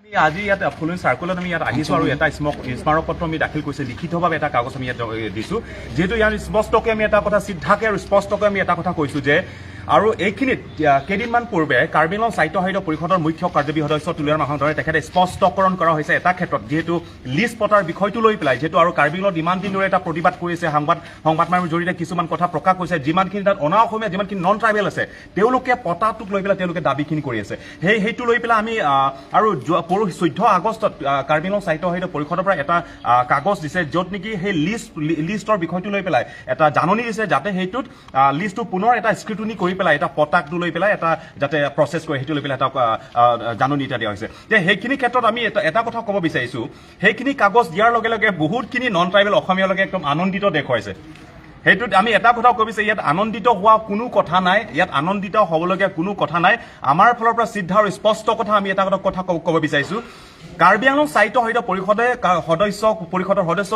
আমি আজি ইয়াত ফুলনি চাৰ্কলত আমি ইয়াত আহিছোঁ আৰু এটা স্মাৰক পত্ৰ আমি দাখিল কৰিছোঁ, লিখিতভাৱে এটা কাগজ আমি ইয়াত দিছোঁ। যিহেতু ইয়াত স্পষ্টকৈ আমি এটা কথা চিধাকৈ আৰু স্পষ্টকৈ আমি এটা কথা কৈছোঁ যে আৰু এইখিনিত কেইদিনমান পূৰ্বে কাৰ্বি আংলং সাহিত্য সাহিত্য পৰিষদৰ মুখ্য কাৰ্যবাহী সদস্য তুলিৰাম ৰংহাং দৰে তেখেতে স্পষ্টকৰণ কৰা হৈছে এটা ক্ষেত্ৰত, যিহেতু লিষ্ট পতাৰ বিষয়টো লৈ পেলাই, যিহেতু আৰু কাৰ্বি আংলঙত ইমান দিন ধৰি এটা প্ৰতিবাদ কৰিছে, সংবাদ সংবাদ মাধ্যমৰ জৰিয়তে কিছুমান কথা প্ৰকাশ কৰিছে, যিমানখিনি তাত অনা অসমীয়া যিমানখিনি নন ট্ৰাইবেল আছে তেওঁলোকে পতাটোক লৈ পেলাই তেওঁলোকে দাবীখিনি কৰি আছে। সেইটো লৈ পেলাই আমি আৰু যোৱা পৰহি 14 আগষ্টত কাৰ্বি আংলং সাহিত্য সাহিত্য পৰিষদৰ পৰা এটা কাগজ দিছে, য'ত নেকি সেই লিষ্টৰ বিষয়টো লৈ পেলাই এটা জাননী দিছে, যাতে সেইটোত লিষ্টটো পুনৰ এটা স্ক্ৰুটিনি কৰি পেলাই এটা পতাকটো লৈ পেলাই এটা যাতে প্ৰচেছ কৰে, সেইটো লৈ পেলাই এটা জাননী এটা দিয়া হৈছে। যে সেইখিনি ক্ষেত্ৰত আমি এটা কথা ক'ব বিচাৰিছোঁ, সেইখিনি কাগজ দিয়াৰ লগে লগে বহুতখিনি নন ট্ৰাইবেল অসমীয়ালৈকে একদম আনন্দিত দেখুৱাইছে। সেইটোত আমি এটা কথা ক'ব বিচাৰিছোঁ, ইয়াত আনন্দিত হোৱা কোনো কথা নাই, ইয়াত আনন্দিত হ'বলগীয়া কোনো কথা নাই। আমাৰ ফালৰ পৰা চিধা আৰু স্পষ্ট কথা আমি এটা কথা ক'ব বিচাৰিছোঁ, কাৰ্বি আংলং সাহিত্য সাহিত্য পৰিষদে সদস্য পৰিষদৰ সদস্য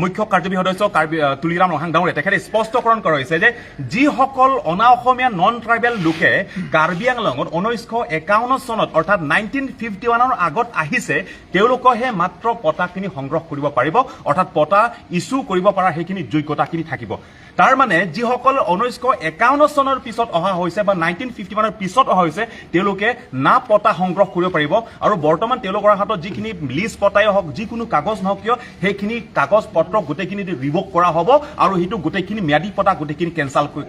মুখ্য কাৰ্যবাহী সদস্য কাৰ্বি তুলিৰাম ৰংহাং ডাঙৰীয়া তেখেতে স্পষ্টকৰণ কৰা হৈছে যে যিসকল অনা অসমীয়া নন ট্ৰাইবেল লোকে কাৰ্বি আংলঙত 1951 চনত অৰ্থাৎ 1951ৰ আগত আহিছে, তেওঁলোকৰহে মাত্ৰ পতাখিনি সংগ্ৰহ কৰিব পাৰিব, অৰ্থাৎ পতা ইছ্যু কৰিব পৰা সেইখিনি যোগ্যতাখিনি থাকিব। তাৰ মানে যিসকল 1951 চনৰ পিছত অহা হৈছে বা 1951ৰ পিছত অহা হৈছে, তেওঁলোকে না পতা সংগ্ৰহ কৰিব পাৰিব। আৰু বৰ্তমান তেওঁলোকৰ হাতত যিখিনি লিষ্ট পতাই হওক, যিকোনো কাগজ নহওক কিয়, সেইখিনি কাগজ পত্ৰ গোটেইখিনি ৰিভ'ক কৰা হ'ব আৰু সেইটো গোটেইখিনি ম্যাদী পতা গোটেইখিনি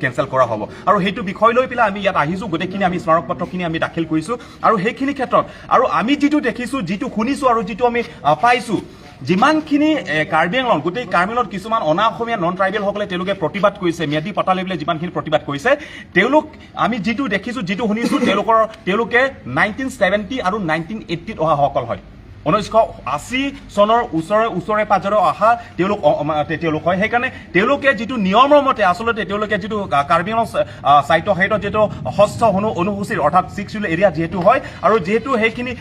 কেঞ্চেল কৰা হ'ব। আৰু সেইটো বিষয় লৈ পেলাই আমি ইয়াত আহিছোঁ, গোটেইখিনি আমি স্মাৰক পত্ৰখিনি আমি দাখিল কৰিছোঁ। আৰু সেইখিনি ক্ষেত্ৰত আৰু আমি যিটো দেখিছোঁ, যিটো শুনিছোঁ আৰু যিটো আমি পাইছোঁ, যিমানখিনি কাৰ্বি আংলং গোটেই কাৰ্বি আংলঙত কিছুমান অনা অসমীয়া নন ট্ৰাইবেলসকলে তেওঁলোকে প্ৰতিবাদ কৰিছে, ম্যাদী পতা লৈ পেলাই যিমানখিনি প্ৰতিবাদ কৰিছে, তেওঁলোক আমি যিটো দেখিছোঁ, যিটো শুনিছোঁ, তেওঁলোকে 1970 আৰু 1980ত অহাসকল হয়। 1980 চনৰ ওচৰে ওচৰে পাজৰে অহা তেওঁলোক তেওঁলোক হয়। সেইকাৰণে তেওঁলোকে যিটো নিয়মৰ মতে আচলতে তেওঁলোকে যিটো কাৰ্বি আংলং সাহিত্য সাহিত্যত যিটো ষষ্ঠ অনুসূচীৰ অৰ্থাৎ ছিক্স শ্বিডিউল এৰিয়া যিহেতু হয় আৰু যিহেতু সেইখিনি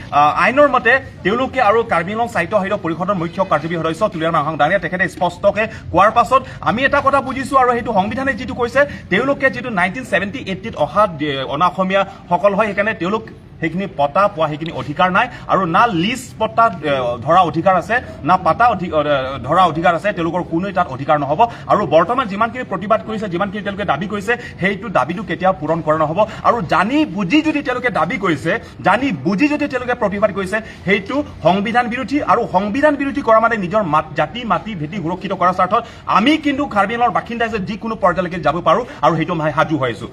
আইনৰ মতে তেওঁলোকে আৰু কাৰ্বি আংলং সাহিত্য সাহিত্য পৰিষদৰ মুখ্য কাৰ্যবাহী সদস্য তুলিৰাম ৰংহাং ডাঙৰীয়া তেখেতে স্পষ্টকে কোৱাৰ পাছত আমি এটা কথা বুজিছো আৰু সেইটো সংবিধানে যিটো কৈছে, তেওঁলোকে যিটো 1970-80ত অহা অনা অসমীয়াসকল হয়, সেইকাৰণে তেওঁলোক সেইখিনি পতা পোৱা সেইখিনি অধিকাৰ নাই আৰু না লিষ্ট পতা ধৰা অধিকাৰ আছে, না পাতা ধৰা অধিকাৰ আছে, তেওঁলোকৰ কোনো তাত অধিকাৰ নহ'ব। আৰু বৰ্তমান যিমানখিনি প্ৰতিবাদ কৰিছে, যিমানখিনি তেওঁলোকে দাবী কৰিছে, সেইটো দাবীটো কেতিয়াও পূৰণ কৰা নহ'ব। আৰু জানি বুজি যদি তেওঁলোকে দাবী কৰিছে, জানি বুজি যদি তেওঁলোকে প্ৰতিবাদ কৰিছে, সেইটো সংবিধান বিৰোধী। আৰু সংবিধান বিৰোধী কৰা মানে নিজৰ জাতি মাটি ভেটি সুৰক্ষিত কৰাৰ স্বাৰ্থত আমি কিন্তু কাৰ্বি আংলঙৰ বাসিন্দা হিচাপে যিকোনো পৰ্যায়লৈকে যাব পাৰোঁ আৰু সেইটো আমি সাজু হৈ আছোঁ।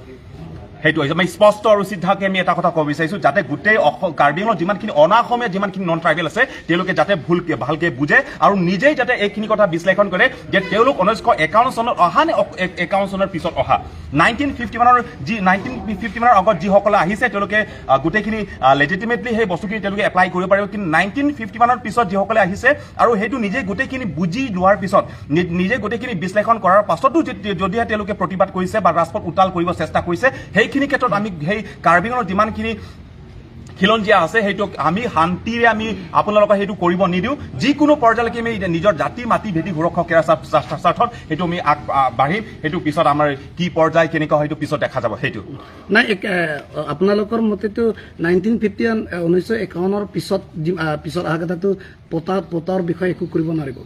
সেইটো হৈছে আমি স্পষ্ট আৰু চিধাকে আমি এটা কথা ক'ব বিচাৰিছো, যাতে গোটেই কাৰ্বি আংলঙত যিমানখিনি অনা অসমীয়া যিমানখিনি নন ট্ৰাইবেল আছে, তেওঁলোকে যাতে ভালকে বুজে আৰু নিজেই যাতে এইখিনি কথা বিশ্লেষণ কৰে যে তেওঁলোক 1951 চনত অহা নে 51 চনৰ পিছত অহা। 1951ৰ যি 1951ৰ আগত যিসকলে আহিছে, তেওঁলোকে গোটেইখিনি লেজিটিমেটলি সেই বস্তুখিনি তেওঁলোকে এপ্লাই কৰিব পাৰিব। কিন্তু 1951ৰ পিছত যিসকলে আহিছে আৰু সেইটো নিজে গোটেইখিনি বুজি লোৱাৰ পিছত নিজে গোটেইখিনি বিশ্লেষণ কৰাৰ পাছতো যদিহে তেওঁলোকে প্ৰতিবাদ কৰিছে বা ৰাজপথ উতাল কৰিব চেষ্টা কৰিছে, সেইখিনি ক্ষেত্ৰত আমি সেই কাৰ্বি আংলঙৰ যিমানখিনি খিলঞ্জীয়া আছে, সেইটো আমি শান্তিৰে আমি আপোনালোকক সেইটো কৰিব নিদিওঁ। যিকোনো পৰ্যায়লৈকে আমি নিজৰ জাতি মাটি ভেটি সুৰক্ষা কৰাৰ স্বাৰ্থত সেইটো আমি আগ বাঢ়িম। সেইটো পিছত আমাৰ কি পৰ্যায় কেনেকুৱা হয়, সেইটো পিছত দেখা যাব। সেইটো নাই, আপোনালোকৰ মতেতো 1951, 1951ৰ পিছত পিছত অহা কথাটো পতাৰ বিষয়ে একো কৰিব নোৱাৰিব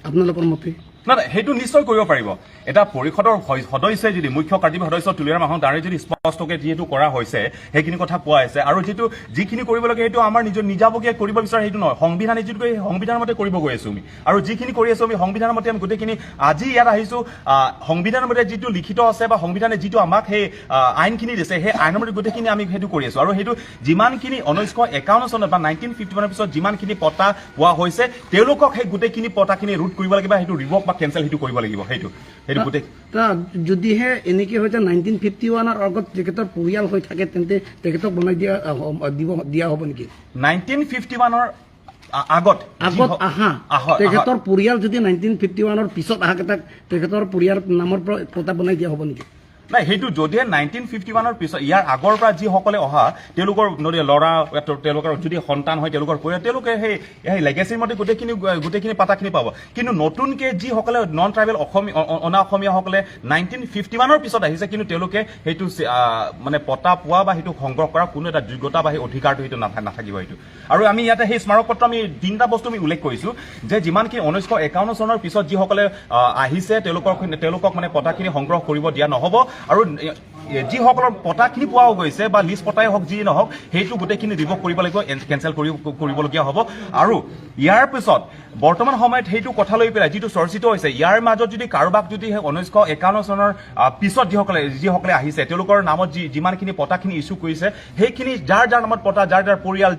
আপোনালোকৰ মতে? নাই নাই, সেইটো নিশ্চয় কৰিব পাৰিব। এটা পৰিষদৰ সদস্যই যদি মুখ্য কাৰ্যবাহী সদস্য তুলিৰাম ৰংহাং ডাঙৰীয়া যদি স্পষ্টকে যিহেতু কৰা হৈছে, সেইখিনি কথা কোৱা হৈছে আৰু যিটো যিখিনি কৰিব লাগে সেইটো আমাৰ নিজৰ নিজাববীয়াকৈ কৰিব বিচাৰে সেইটো নহয়, সংবিধানে যিটো কয়, সেই সংবিধানৰ মতে কৰিব গৈ আছো আমি। আৰু যিখিনি কৰি আছো আমি সংবিধানৰ মতে আমি গোটেইখিনি আজি ইয়াত আহিছো। সংবিধানৰ মতে যিটো লিখিত আছে বা সংবিধানে যিটো আমাক সেই আইনখিনি দিছে, সেই আইনৰ মতে গোটেইখিনি আমি সেইটো কৰি আছো। আৰু সেইটো যিমানখিনি 1951 চনত বা 1951ৰ পিছত যিমানখিনি পতা পোৱা হৈছে, তেওঁলোকক সেই গোটেইখিনি পতাখিনি ৰুট কৰিব লাগিব, সেইটো ৰিভক বা কেঞ্চেল সেইটো কৰিব লাগিব। সেইটো সেইটো গোটেই তা যদিহে এনেকে হৈ যায়, 1951ৰ আগত তেখেতৰ পৰিয়াল হৈ থাকে, তেন্তে তেখেতক বনাই দিয়া দিব দিয়া হ'ব নেকি? 1951ৰ আগত আগত আহা তেখেতৰ পৰিয়াল যদি 1951ৰ পিছত অহা কেইটাক তেখেতৰ পৰিয়াল নামৰ পৰা পতা বনাই দিয়া হ'ব নেকি? নাই, সেইটো যদিহে 1951ৰ পিছত, ইয়াৰ আগৰ পৰা যিসকলে অহা, তেওঁলোকৰ নদী ল'ৰা, তেওঁলোকৰ যদি সন্তান হয়, তেওঁলোকৰ পৰিয়াল, তেওঁলোকে সেই লেগেচিৰ মতে গোটেইখিনি পাতাখিনি পাব। কিন্তু নতুনকে যিসকলে নন ট্ৰাইবেল অসমীয়া, অনা অসমীয়াসকলে 1951ৰ পিছত আহিছে, কিন্তু তেওঁলোকে সেইটো মানে পতা পোৱা বা সেইটো সংগ্ৰহ কৰা কোনো এটা যোগ্যতা বা সেই অধিকাৰটো সেইটো নাথাকিব সেইটো। আৰু আমি ইয়াতে সেই স্মাৰক পত্ৰ আমি তিনিটা বস্তু আমি উল্লেখ কৰিছো যে যিমানখিনি 1951 চনৰ পিছত যিসকলে আহিছে, তেওঁলোকক মানে পতাখিনি সংগ্ৰহ কৰিব দিয়া নহ'ব আৰু যিসকলৰ পতাখিনি পোৱাও গৈছে বা লিজ পতাই হওক, যি নহওক, সেইটো গোটেইখিনি ৰিভ'ক কৰিব লাগিব, কেঞ্চেল কৰিবলগীয়া হ'ব। আৰু ইয়াৰ পিছত বৰ্তমান সময়ত সেইটো কথা লৈ পেলাই যিটো চৰ্চিত হৈছে, ইয়াৰ মাজত যদি কাৰোবাক যদি সেই 1951 চনৰ পিছত যিসকলে আহিছে, তেওঁলোকৰ নামত যিমানখিনি পতাখিনি ইছ্যু কৰিছে, সেইখিনি যাৰ যাৰ নামত পতা, যাৰ যাৰ পৰিয়াল